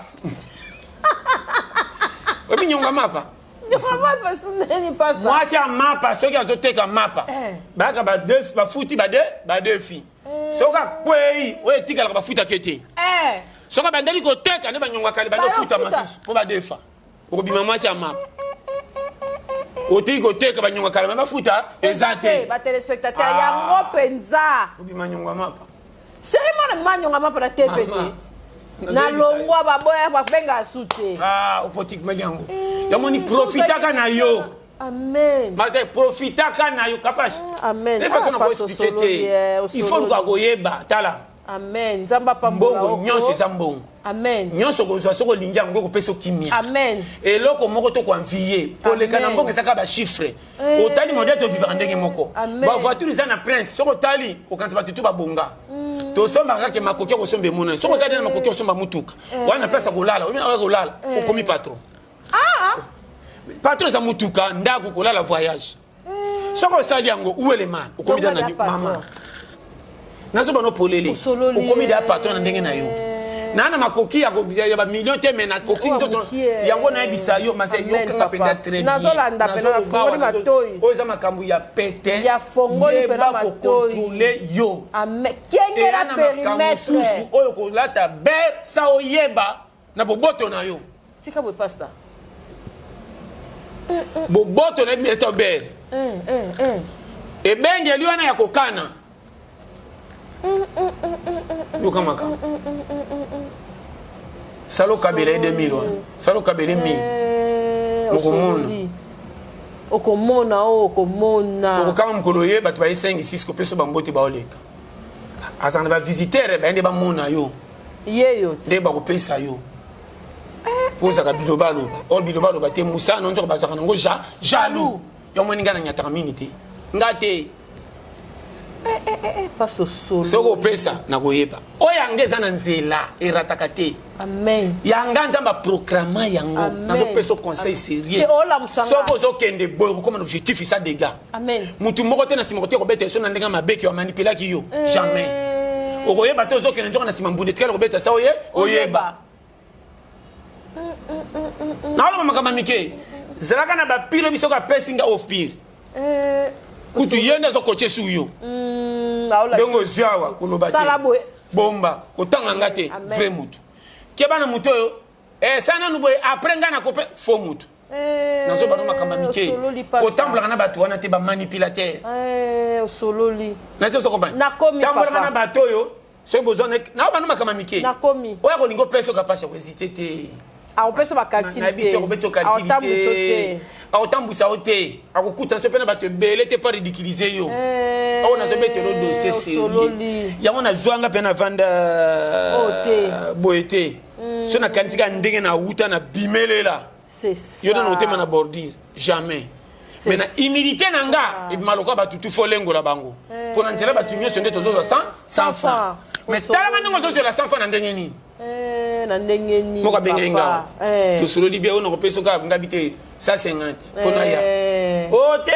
oyebi nyongo ya mapa mwasi ya mapa soki azoteka mapa eh. bayaka bafuti badefi eh. soki akwei oyo etikalaka bafutaka te soki abandeli koteka nde banyongo ya kale bandi ofuta masusu mpo badefa okobima mwasi ya mapa otiki koteka banyongo ya kale me bafuta eza te batelespectateur ah. yango mpenza obima nyongo ya mapa serima na manyongo ya mapa na tv te nalongwa baboya babenga su te ah, opotikmeli yango eh, yamoni profitaka na yo amen maze profitaka na yo kapash ah, amen de façon na koexplike te il faut luka koyeba tala Amen. Nzambe apambola mbongo nyonso eza mbongo. Amen. Nyonso kozwa soki olingi yango ekopesa kimia. Amen. Eloko moko to koenvie koleka na mbongo eza kaka ba chiffre. Eh. Otali modèle tovivaka ndenge moko. Amen. Ba voiture eza na prince soki otali okanisa bato tu babonga. Mm. Tosombaka kaka makoki ya kosomba emonani. Soki ozali na makoki ya kosomba motuka eh. wana place ya kolala omi na kolala eh. okomi patron. Ah! Patron eza motuka, ndako, kolala, voyage. Soki osali yango, uwelema okomi da na mama. Nazoba no polele, okomi da patron na ndenge na yo. Na makoki ya bamillion te, me nakoki nzoto yango nayebisa yo mase yokanga mpenza très bien. Nazolanda mpenza, nafongoli matoi. Oyo eza makambo ya pete. Yafongoli mpena Yeba kocontrôler yo. Kengela Eya na makambo périmètre. mosusu oyo kolata ber sa oyeba na boboto na yo. Tika boye, pasteur. Boboto na yebi ber ebengeli wana ya kokana. Yoka makambo, sala okabela ye 2000 wana, sala okabela ye 1000. Okomona. Osololi. Okomona oyo okomona. Okokama mokolo ye bato baye 5 6 kopesa bambote, baoleka, azala na bavisiteur, baye nde bamona yo. Ye yo. Nde bakopesa yo mpo ozalaka bilobaloba. Or bilobaloba te, mosala na nzoka bazalaka nango jaloux. Yo moni ngai nanyataka mingi te, nga te. Pasteur, solo. Soki opesa, nakoyeba oyo yanga eza na nzela, erataka te. Amen. Yanga Nzambe aproclama yango. Amen. Nazopesa conseil sérieux. Te, olamusanga. Soki ozokende boye, okokoma na objectif isa dégâts. Amen. Mutu moko te na nsima kotia kobeta eso na ndenge ya mabe ke bamanipulaki yo, jamais. Okoyeba te, ozokende nzoka na nsima mbunda etikali kobeta sa oye oyeba. Naoloba makambo ya mike, zalaka na bapire. Biso apesi nga of pire kutu ye nde azokotie su yo. Ndenge ozwi awa, koloba te, Sala boye. Bomba kotanga nga te. Amen. Vrai mutu, keba na mutu oyo sala nanu boye, après nga nakope faux mutu. Nazoba no makambo ya mike. Osololi, pasteur. Kotambolaka na bato wana te, bamanipulateur. Osololi. Nati ozokomprendre? Nakomi, Tambolaka papa. na bato oyo soki bozwa na bano makambo ya mike. Nakomi. Oyo akolingi opesa oka mpasi ya kohésiter te. Akopesa bacalcul. Nayebi si akobeti ocalcul Aotambwisa te. te. Akotambwisa yo te, akokuta so mpe na bato ebele te, pa ridiculiser yo. Oyo nazobetela dossier sérieux. Osololi. Yango nazwanga mpe navanda Oh, te. boye te. So nakanisi kaka ndenge nawuta na bimelela. C'est ça. Yo nano otema na bordure, jamais. C'est Mais na humilité na nga, ebima lokola bato tu fo lengola bango mpo na nzela bato nyonso nde tozozwa 100 100 francs. Mais talaka ndenge ozozwela 100 francs na ndenge nini. Na ndenge nini? Moko abengeli nga. Papa? Tosololi bien, oyo nakopesa oka ngabi te 150 mpo na ya o te.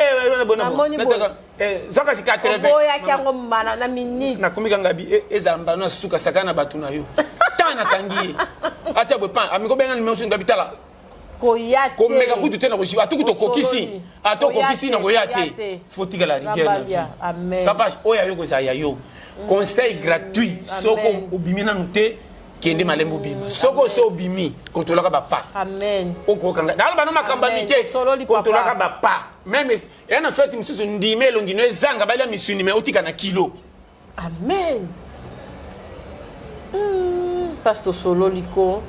Namoni boye. Zwaka si 80. Oboyaki yango mbala na minute. Nakomi kanga bi ezala mbano ya suka saka na bato na yo. Ta nakangi ye, atia boye pan amiko benga nimero so ngabi tala. Koya te. Komeka kutu te na kojiba atuku tokokisi. Osololi. Ata okokisi na koya Koya te. te. Faut tikala rigueur na vie. Nzambe amen. Papa, oyo ayo kozala ya yo, conseil gratuit. Soki obimi nanu te, kende malembe obima. Soki oso obimi, kontrolaka bapa. Amen. Okokanga naloba no makambo ya Amen. mike. Sololi, papa. Kontrolaka bapa même eya na fête mosusu, ndima elongi no ezanga balia misuni, me otika na kilo. Amen. Pasteur, sololi ko.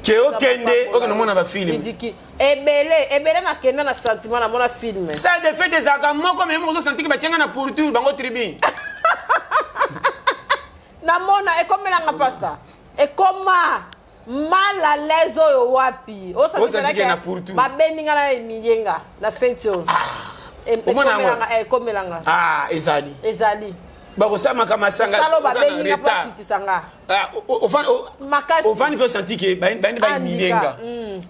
Ke okende, okende omona bafilm. Midiki. Ebele ebele, nakenda na sentiment, namona film. Salle de fête ezalaka moko, me moko ozosentir ke batianga na pourtour bango tribune. Namona ekomelanga, pasteur, ekoma mal à l'aise oyo wapi. Osentir ke na pourtour. Babendi nga na emilie nga na fête oyo. Omona yango? Ekomelanga. Ah, ezali. Ezali. Bakosamaka masanga. Salo babengi nga mpo akitisa nga. Makasi. Ovandi mpe osentir ke bayende bahumilie nga.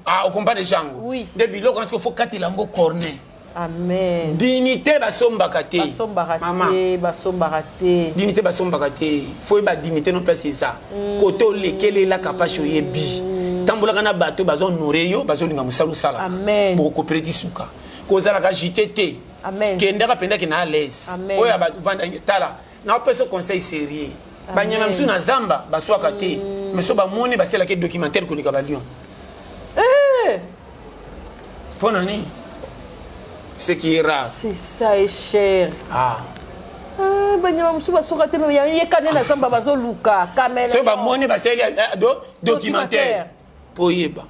Ah, okomprendre jango? Oui. Nde biloko wana sikoyo faut katela yango corner. Amen. Dignité basombaka te. Basombaka Mama. te, basombaka te. Dignité basombaka te. Faut oyeba dignité no place eza kote olekelelaka mpasi. Oyebi, tambolaka na bato bazohonorer yo, bazolinga mosala osalaka. Amen. Bokokopere ti suka, kozalaka jite te. Amen. Kendaka mpenza ke na à l'aise. Amen. Oyo vanda tala, naopesa conseil sérieux. Banyama mosusu na zamba baswaka te, mais so bamoni basalaki documentaire koleka balion. Mpo na nini? Ce qui est rare. C'est ça est cher. Ah. Ah, banyama mosusu basoka te, me yeka nde na zamba bazoluka caméléon. Soki bamoni basali documentaire mpo oyeba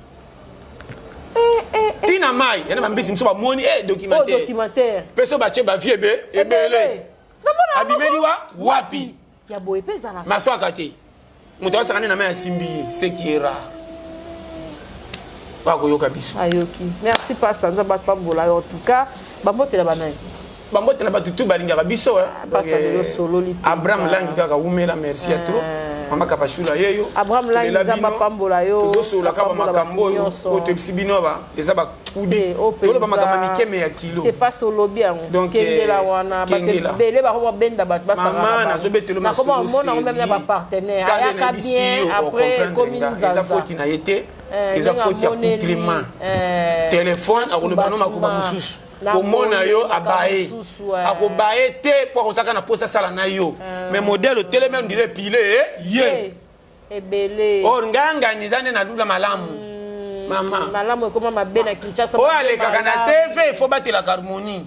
ntina mai yana bambisi mosusu bamoni Oh, documentaire. Documentaire. Mpe so batie bavie ebe ebele abimeli wa wapi. Ya boye mpe ezalaka. Maswaka te, moto asaka nde na mai asimbi ye, ce qui est rare. Bakoyoka biso. Ayoki. Merci, pasteur, Nzambe apambola yo. En tout cas, bambotela banani? Bambotela bato tu balingaka biso, hein. Pasteur, Donc, lelo sololi mpenza. Abraham Langi kaka wumela, merci ya trop. Mama Kapashula yeyo. Abraham Langi Tolela Nzambe bino. apambola yo. Tozosolaka ba Apambola makambo oyo nyonso. oyo toyebisi bino ba eza ba kudi. Eh, oyo Toloba mpenza. makambo ya mike me ya kilo. Te passe olobi yango. Donc, Kengela eh, wana bato kengela. ebele bakoma benda bato basangana Mama bango. nazobetelo Nakoma masolo omona yango meme na seri. ba partenaire. Kande Ayaka nayebisi bien yo, après ocomprendre ekomi nga. Eza nzanza. foti na ye te. Eh, Eza ndenge foti ya amoneli, accoutrement. eh, Telefone akoloba no makoba soubassement. mosusu. Na Komona boye, yo makambo abaye. mosusu, eh. Akobaye te mpo akozalaka na posa asala na yo. Mais modèle otelemi on dirait pile eh, ye. Eh, ebele. Or ngangani eza nde nalula malamu. Mama. Malamu ekoma mabe na Kinshasa. Oyo mabe alekaka na malamu. TV faut batelaka harmonie.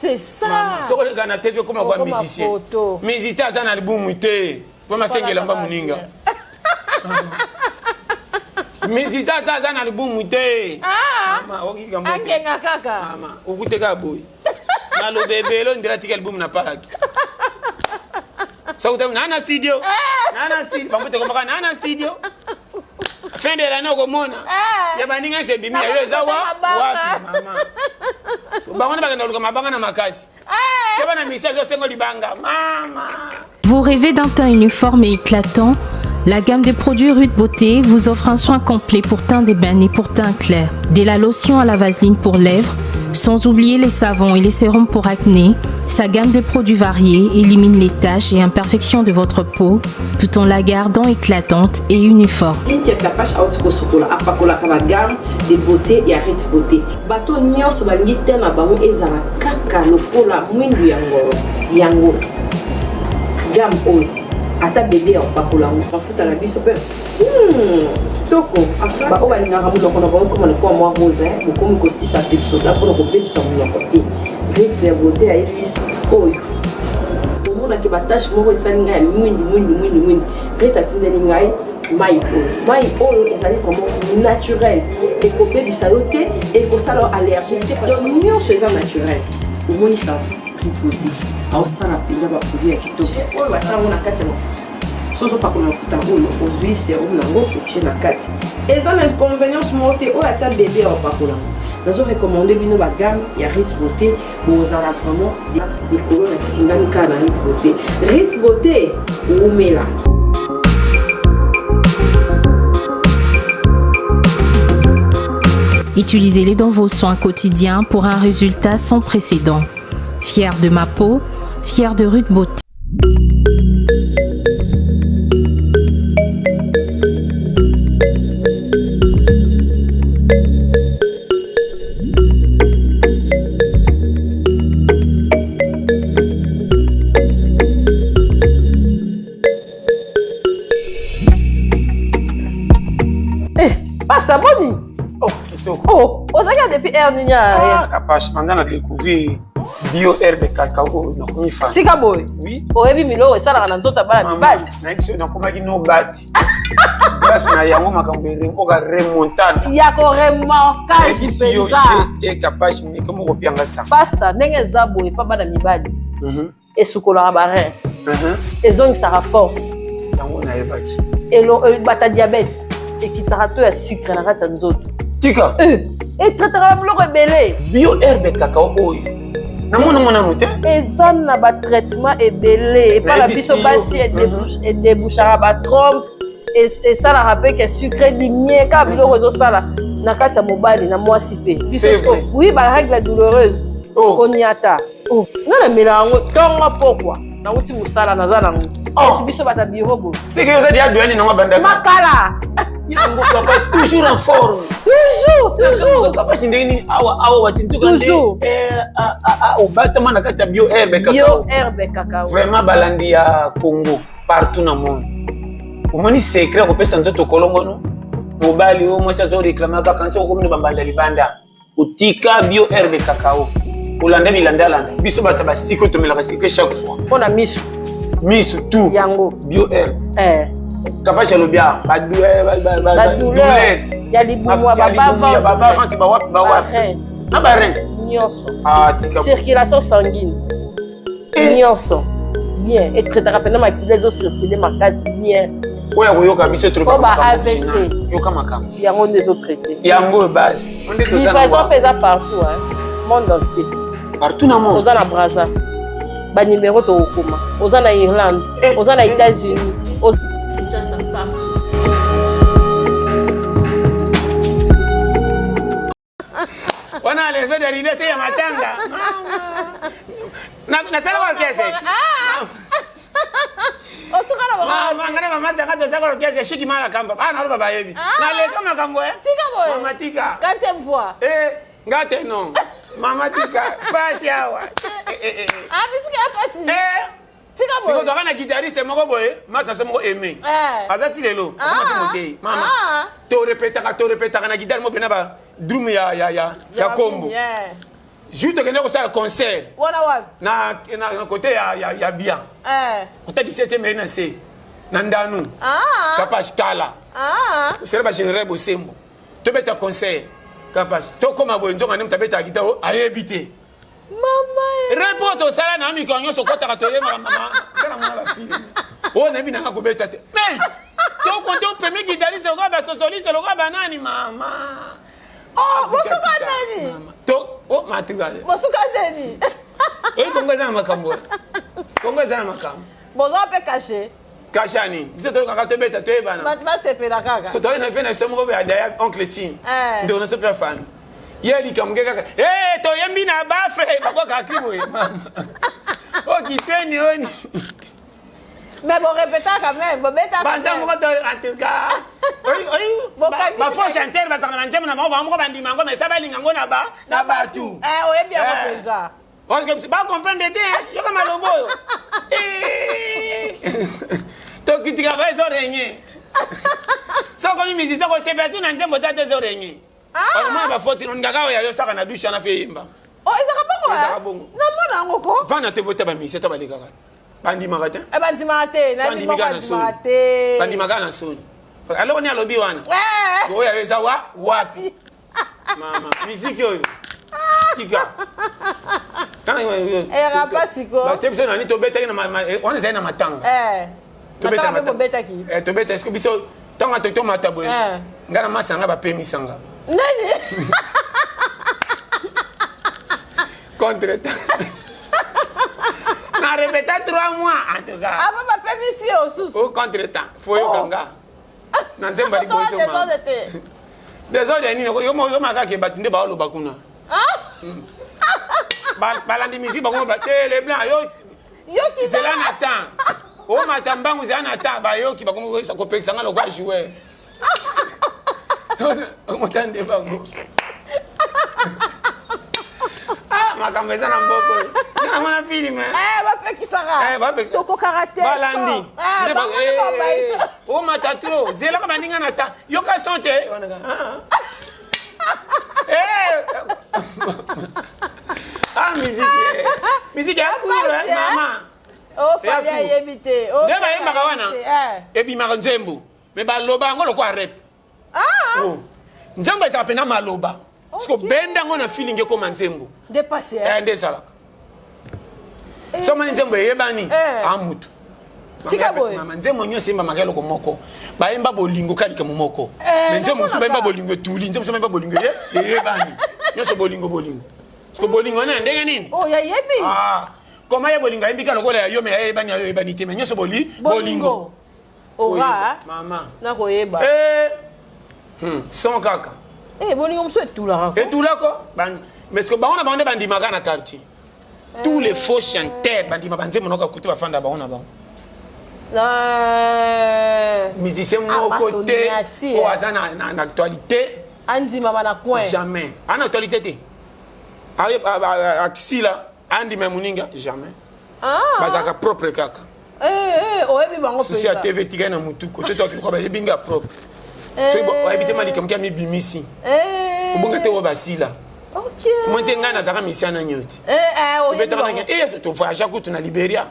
C'est ça. Soki olekaka na TV okoma kwa Okoma musicien. photo. Musicien aza na libumu te. Po masengela mba moninga. Musicien ata aza na libumu te. Mama, okoki likambo te. Angenga kaka. Mama, okuteka boye. Maloba ebele ondira tika libumu na palaki. Soki otami na studio. Na studio, bango te komaka na studio. Fin de l'année okomona. Ya baninga nyonso ebimi ya yo eza wa wapi mama. So, bango nde bakenda koluka mabanga na makasi. Keba na ministère ezosenga libanga. Mama. Vous rêvez d'un teint uniforme et éclatant? La gamme de produits Ruth Beauté vous offre un soin complet pour teint d'ébène et pour teint clair. De la lotion à la vaseline pour lèvres, sans oublier les savons et les sérums pour acné, sa gamme de produits variés élimine les taches et imperfections de votre peau, tout en la gardant éclatante et uniforme. Cynthia Kapash auti kosukola apakolaka ba gamme de beauté ya Ritz Beauté. Bato nyonso balingi te na bango ezala kaka lokola mwindu ya ngolo. Yango gamme oyo ata bebe ya kopakola yango mafuta na biso mpe kitoko. Baoyo balingaka monoko na bango ekoma lokola mwa rose, eh, bokomi kosisa mpe bisoda mpona kobebisa monoko te. Ritz ya beauté ayebi biso oyo omonaki batache moko esali ngai ya mwindu mwindu mwindu mwindu. Rit atindeli ngai mai oyo. Mai oyo ezali vraiment naturel, ekobebisa yo te, ekosala yo allergie te, donc nyonso eza naturel. Omoni sa Rit Beauté aosala mpenza baproduit ya kitoko oyo batia yango na kati ya mafuta. Soki ozopakola mafuta oyo, ozwi serum nango otie na kati, eza na inconvénience moko te. Oyo ata bebe ya opakola yango. Nazo recommander bino ba gamme ya Ritz Beauté, bozala vraiment mikolo na tingami kaka na Ritz Beauté. Ritz Beauté wumela. Utilisez-les dans vos soins quotidiens pour un résultat sans précédent. Fière de ma peau, fière de Ruth Beauté. Eh, Pasteur Boni. Oh, kitoko. Oh, ozalaki depuis heure nini ya? Ah, Kapash, banda na découvrir bio herbe cacao oyo nakomi fan. Tika boye. Oui. Oyebi miloko esalaka na nzoto ya bana mibali. Nayebi soki nakomaki no bati. Place na yango makambo oka remontada. Ya ko remorquage Nayebisi yo mpenza. jete Kapash meke moko pianga sa. Pasteur, ndenge eza boye pa bana mibali. Esukolaka ba rein. Ezongisaka force. Yango nayebaki. Elo bata diabète ekitaka to ya sucre na kati ya nzoto. Tika. Etraitaka biloko ebele. Bio herbe cacao oyo. Namona ngo nanu te. Eza na ba traitement ebele. Epa na Nayebisi biso yo. basi edébouchaka ba trompe, esalaka mpe ke sucre dimie kaka biloko ezosala na kati ya mobali na mwasi mpe. Biso C'est siko- vrai. Oui, ba règle douloureuse. Oh. Koniata. Oh. Nga namela yango ntongo pokwa. Nauti mosala naza nango. Oh. Eti biso bata bureau boye. C'est que oza dia doyani nango bandaka. Makala. Yango papa toujours en forme. Toujours, toujours. Papa ndenge nini awa awa watintuka nde. Toujours. Eh, ah, ah, ah, obatama na kati ya bio herbe Bio cacao. herbe cacao. Vraiment balandi ya Congo partout na monde. Omoni secret kopesa nzoto kolongono. Mobali oyo mwasi azo réclamer kaka nti okomi na bambanda libanda. Otika bio herbe cacao. Olanda bilanda landa. Biso bato ba sikre tomelaka sikre chaque fois. Mpona misu. Misu tout. Yango. Bio herbe. Eh. Kapash alobi awa, ba Ba douleur ya libumu ya Ya libumu, ya baba baba ventre, ba wapi, ba wapi. Ba rein. Na ba rein. Nyonso. Ah, tika. Circulation sanguine. Eh. Nyonso. Bien, etraitaka mpena makila ezocircule makasi bien. Oyo ya koyoka biso tolobaka Oyo ba makambo AVC. original. Yoka makambo. Yango nde ezotraite. Yango oyo base. Nde toza na Livraison wa- mpe eza partout, hein. Monde entier. Partout na monde. Oza na Brazza. Ba numéro tokokoma. Oza na Irlande, Eh, oza na eh. États-Unis. lever de rideau te ya matanga. Nasalaka orchestre. Ah! Osuka na bango. Mama, nga na mama sanga tosalaka orchestre shiki mala kamba. Ah, naloba bayebi. Ah. Naleka makambo eh. Tika boye. Mama tika. Quantième fois. Eh, nga te non. Mama tika, pasi awa. Eh, eh, eh. Ah, bisika ya pasi. Eh. Tika Sikoyo boye. toka na guitariste moko boye, masa moko aimé. Eh. Aza ti lelo, Ah. akoma pe motei. Mama. Ah. To repetaka, to repetaka na guitare moko na ba drum ya ya ya ya kombo. Yeah. Jour tokende kosala concert Wana wapi? na na, na côté ya ya ya bien. Eh. Ota 17e mai na se. Na ndanu. Ah. Kapash kala. Ah. Osala ba général Bosembo. Tobeta concert. Kapash. Tokoma boye nzonga nde moto abetaka guitare ayebi te. Mama. eh. Repo tosala na mikolo nyonso okɔtaka toyembaka mama nga namona bafilme oyo nayebi nanga kobeta te mais tokonte premier guitariste lokola basosoliste lokola banani mama Oh, bosuka nani? Mama. to o matuka Bosuka nani? oyi kongo eza na makambo kongo eza na makambo Boza pe caché. kasha nini biso toyokaka tobeta toyebana Bato basepela kaka. toyei na mpe na biso moko ya daya oncle tim Eh. ndeko na biso mpe ya fami ye likambo ke kaka e toyembi na bafe bakwaka kri boye mama okiteni oni Mais bon, répétez quand même. Bon, beta quand banza même. moko to en tout cas Bokangisi bafaux chanteur bazalaka na banzembo na bango bango moko bandima yango mais esa balinga yango na ba na bato Eh, oyebi yango Eh. mpenza. bacomprendre te hein? Yoka maloba oyo Eh. tokitika ba ezorenye sokomi musicien kosepela so na nzembo ta te ezorenye omona bafoti olingaka oyo ayosaka na dushe wana fe eyemba Oh, ezalaka bongo? Ezalaka bongo. Namona yango ko. vana te vota bamusicien ta balekaka bandimaka te Eh, bandimaka te. Nayebi moko bandimaka na soni bandimaka te. bandimaka na soni aloko ni alobi wana Eh. oyo ayo eza wa wapi mama miziki oyo tika Eyaka pasi ko. bate biso nani tobetaki na wana ezali na matanga Eh. Tobeta Matanga mpe matanga. bobetaki. Eh, tobeta eske biso ntango atoki tomata boye Eh. ngai na masi na ngai bapemisanga Nani? contre na répéta 3 mois en tout cas Aba bapemisi yo susu. au contre temps fo yoka nga na nzembo ya liboso Osala mama. désordre te. désordre nini yo maka ke bato nde baoloba kuna Ah? Balandi musique bango ba te le blanc yo Yo zela na temps omata mbangu zela na temps bayoki bakomi kopekisa nga lokwa joueur omota nde bango ah makambo eza na mboko oyo. Nga namona filme Eh, bapekisaka. Eh, bapekisa. Tokokaka te. balandi Eh, Nde bango nde eh, babaisa. omata trop zelaka baninga na temps yoka son te Wana ka, ah, ah. Eh, ah musique eh. Musique ya cour Pasi, eh. mama Oh, Fabien Eya cour. ayebi te. Oh, nde Fabien bayembaka ayebi wana te. Eh. ebimaka nzembo me baloba yango lokola rep Ah! Oh. Nzembo ezalaka mpena maloba siko benda yango na feeling ekoma nzembo. Nde pasi, eh. Eh, nde ezalaka so omoni nzembo eyebani Eh. amutu Tika boye. mama nzembo nyonso eyembamaka eloko moko bayemba bolingo ka likambo moko Eh, me nzembo mosusu bayemba namonaka. bolingo etuli nzembo mosusu bayemba bolingo eyebani nyonso bolingo bolingo siko bolingo wana ya ndenge nini? Oh, yayebi. Ah, koma ye bolingo ayembi ka lokola ya yo me ayebani ya yo eyebani te me nyonso boli bolingo Ora, eh. mama Nakoyeba. Eh, son kaka Eh, bolingo mosusu etulaka ko. etulako parce que bango na bango nde bandimaka na quartier tous les faux chanteurs bandima banzembo noka kutu bafanda bango na bango Na musicien Ah, moko te Basoniati, oyo eh. aza na actualité andimama na coin. Jamais ana actualité te akisila andima ya moninga jamais. Ah. Bazalaka propre kaka. Eh, eh, oyebi bango Susi ya mpenza. TV etikali na mutu kote to akilokwa bayebi nga propre soki bayebi te malika moke amibimisi Eh. obonga te oyo basila Ok. moi te ngai nazalaka misia na nyoti Eh, eh, oyebi tobetaka bango. na eh tovoyagea kutu na Liberia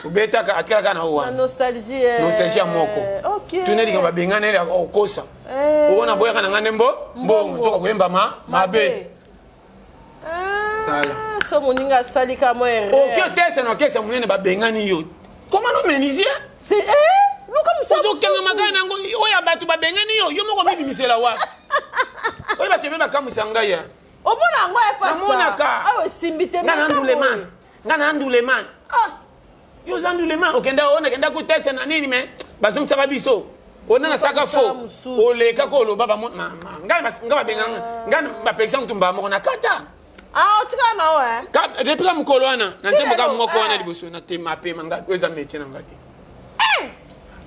tobetaka atikalaka na Na wana nostalgie. Eh. Nostalgie ya moko Ok. tunelika babengana ele okosa Eh. oyo naboyaka na ngai nde mbo mbongo nzoka koyemba mabe. Ah, Tala. so moninga asali ka mwa erreur. Oki otese na orchestre monene babengani yo koma no menuisier. C'est eh, luka mosala Ozokangama mosusu. kaka nango oyo ya bato babengani yo yo moko mibimisela wapi oyo bato ebe bakamwisa ngai ya Omona yango ya pasteur. Namonaka. Awa esimbi te. Nga na meka nduleman boye. nga na nduleman ah yo oza nduleman okenda oyo nakenda kotese na nini me bazongisaka biso. Ona nasaka fo oleka ko oloba ba mama ngai ngai babengana ngai bapekisa kutu mbala moko na kata. Ah, otika na yo eh. Ka depuis ka mokolo wana na nzembo ka moko wana liboso na tema pema ngai oyo eza métier na ngai te. Eh!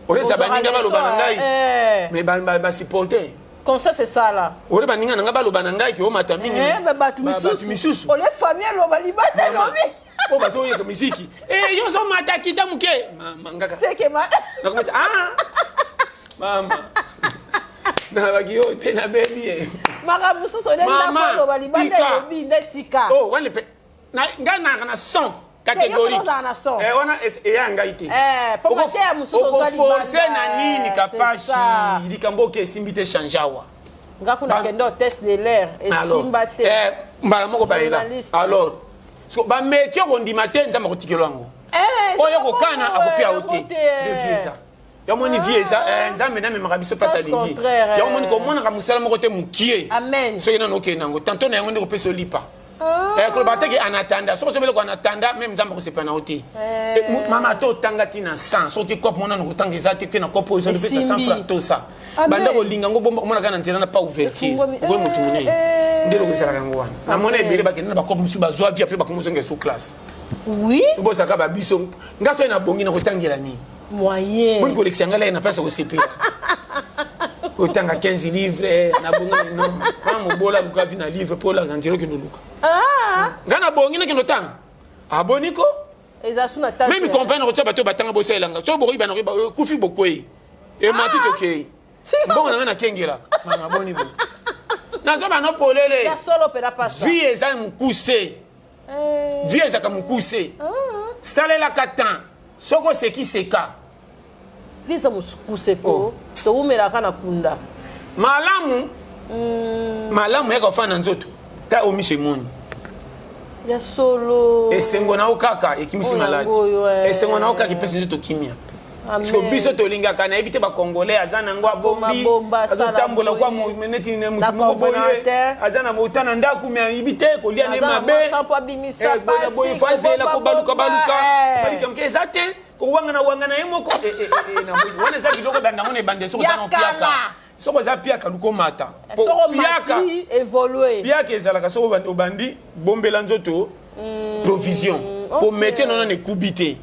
Oyo eza baninga baloba na ngai. Eh. Mais ba ba, ba supporter. Conscience esala. Oyo baninga na ngai baloba na ngai ke omata mingi. Eh, ba bato misusu. Misusu. Ole famille eloba libanda elobi. Oyo bazoyeka miziki. Eh, yo ozomata kita moke. Mama ngaka. Seke ma. Nakomata ah. Mama. Nalobaki yo te nabebi ye. Makambo mosusu ole ndako oloba libanda elobi nde tika. Oh, wana pe na ngai nalaka na son catégorique. Eh, wana eya ngai te. Eh, po mateya mosusu oza libanda. Okoforce na nini kapashi likambo oke esimbi te change awa. Nga kuna kende au test de l'air esimba te. Eh, mbala moko bayela. Alors, so ba métier okondima te nzambe akotikela yango. Eh, oyo kokana akopia yo te. Nde vie eza. Yo moni vie eza eh, nzambe namemaka biso place alingi. Yo moni komonaka mosala moko te mokie. Soki nano okende yango tanto na yango nde kopesa olipa. Ah. Eh, koloba te ke en attendant soki osobeli ko en attendant meme nzambe akosepela na yo te. Eh. Eh, mama ata otanga ti na 100 soki cope mona na kotanga eza te ke na cope oyo ezopesa 100 francs to ça. Banda kolinga ngo bomba omonaka na nzela na pas ouverture. Okoyi motu monene. Nde eloko ezalaka yango wana. Namona ebele bakende na bacope mosusu bazwa vie après bakomi kozongela sous classe. Oui. Bozalaka ba biso nga soki nabongi na kotangela nini? Moyen. Boni kolekisa ngai laye na place ya kosepela. Otanga 15 livres nabongi non. Nga mobola luka vi na livre mpo olakisa nzela okende oluka. Ah. Nga nabongi nakende otanga. Aboni ko? Eza su na tante. Meme comprendre kotia bato batanga bosalela nga. Soki bokoyiba na koyiba okufi bokwei. Emati tokei. Mbongo na ngai nakengelaka. Mama boni boye. Nazoba no polele. Ya solo pela pasa. Vie eza mokuse. Eh. Vie ezalaka mokuse. Ah. Salelaka temps. Soki oseki seka. Vie eza mokuse ko. Oh. Towumelaka na kunda. Malamu. Malamu yaka ofanda na nzoto. Ta oyo miso emoni. Ya solo. Esengo na yo kaka ekimisi maladi. Esengo na yo kaka epesi nzoto kimia. Amen. Parce biso tolingaka nayebi te ba congolais aza nango abombi azotambola kwa neti mutu moko boye aza na mota na ndako me ayebi te kolia ne mabe boye fo azela kobaluka baluka balika moke eza te kowangana wangana ye moko wana eza biloko ebanda ngo na ebandeli soki oza na opiaka soki oza piaka luka omata piaka piaka ezalaka soki obandi bombela nzoto provision po métier nano na ekubi te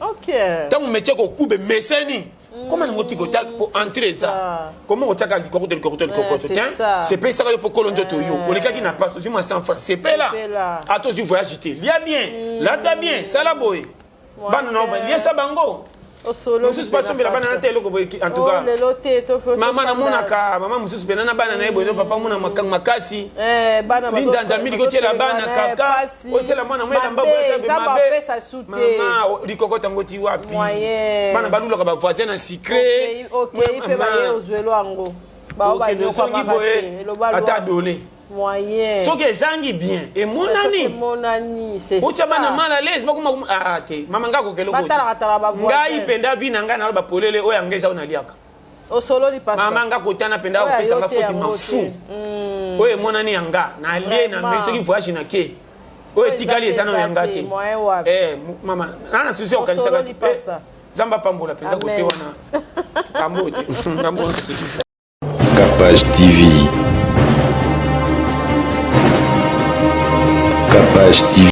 ntango métier kokuba emeseni koma nango tiko ta po entre eza koma otiaka likokoto likokoto likokoto te sepesaka yo mpo kolo nzoto yo olekaki na passe ozwi mwa 100 francs sepela ata ozwi voyage te lia bien lata bien sala boye bana na yo liesa bango mosusu basombela bana na te eloko boye en tout cas mama namonaka mama mosusu mpena na bana na ye boye papa mona makango makasi linzanza miliki otiela bana kaka osela mwana mo elamba boye mabe mama likokota yango ti wapi bana balulaka bavoisin na secret okende ozongi boye ata adole Moyen. Soki ezangi bien emonani. Emonani c'est ça. Otia bana mal à l'aise bakoma ah te mama nga kokelo ko. Batala katala ba voisin. Ngai penda vie na ngai na ba polele oyo anga eza naliaka. Osololi pasta. Mama nga kotana penda kopesa nga foti mafu. Oyo emonani ya nga na lie na meli soki voyage na ke. Oyo etikali eza na ya nga te. Eh mama na na souci okanisaka te. Nzambe apambola penza kote wana. Ngambo te. Ngambo wana Capage TV. Capage TV.